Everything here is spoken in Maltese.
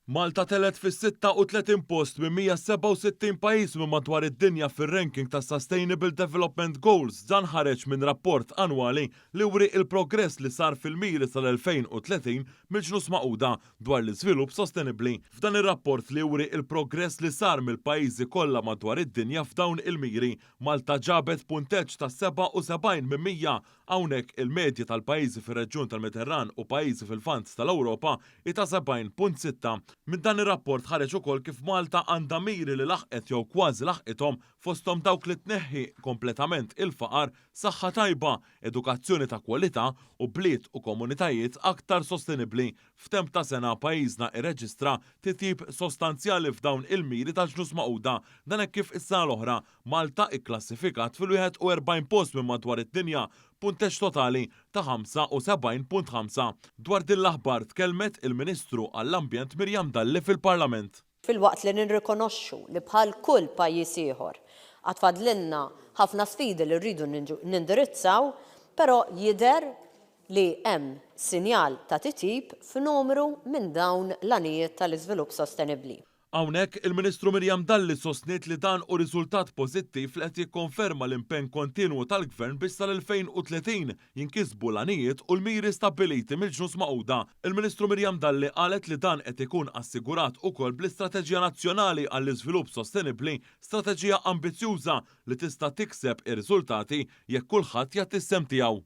Malta telgħet fis-36 post minn 167 pajjiż minn madwar id-dinja fir-ranking tas-Sustainable Development Goals. Dan ħareġ minn rapport annwali li wri il-progress li sar fil-miri sal-2030 mill-Ġnus Magħquda dwar l-iżvilupp sostenibbli. F'dan ir-rapport li juri il-progress li sar mill-pajjiżi kollha madwar id-dinja f'dawn il-miri, Malta ġabet punteġġ ta' 77 minn 100. Hawnhekk il-medja tal-pajjiżi fir-reġjun tal-Mediterran u pajjiżi fil-Lvant tal-Ewropa hi ta' 70.6. Minn dan ir-rapport ħareġ ukoll kif Malta għandha miri li laħqet jew kważi laħqithom, fosthom dawk li tneħħi kompletament il-faqar, saħħa tajba, edukazzjoni ta' kwalità u bliet u komunitajiet aktar sostenibbli. F'temp ta' sena pajjiżna irreġistra titjib sostanzjali f'dawn il-miri tal-Ġnus Magħquda. Dan hekk kif is-sena l-oħra Malta ikklassifikat fil-41 post minn madwar id-dinja, punteġġ totali ta' 75.5. Dwar din l-aħbar tkellmet il-Ministru għall-Ambjent Miriam Dalli fil-Parlament. Filwaqt li nirrikonoxxu li bħal kull pajjiż ieħor għad fadlilna ħafna sfidi li rridu nindirizzaw, però jidher li hemm sinjal ta' titjib f'numru minn dawn l-Għanijiet tal-Iżvilupp Sostenibbli. Hawnhekk, il-Ministru Miriam Dalli sostniet li dan hu riżultat pożittiv li qed jikkonferma l-impenn kontinwu tal-Gvern biex sal-2030 jinkisbu l-għanijiet u l-miri stabbiliti mill-Ġnus Magħquda. Il-Ministru Miriam Dalli qalet li dan qed ikun assigurat ukoll bl-Istrateġija Nazzjonali għall-Iżvilupp Sostenibbli, strateġija ambizzjuża li tista' tikseb ir-riżultati jekk kulħadd jagħti s-sehem tiegħu.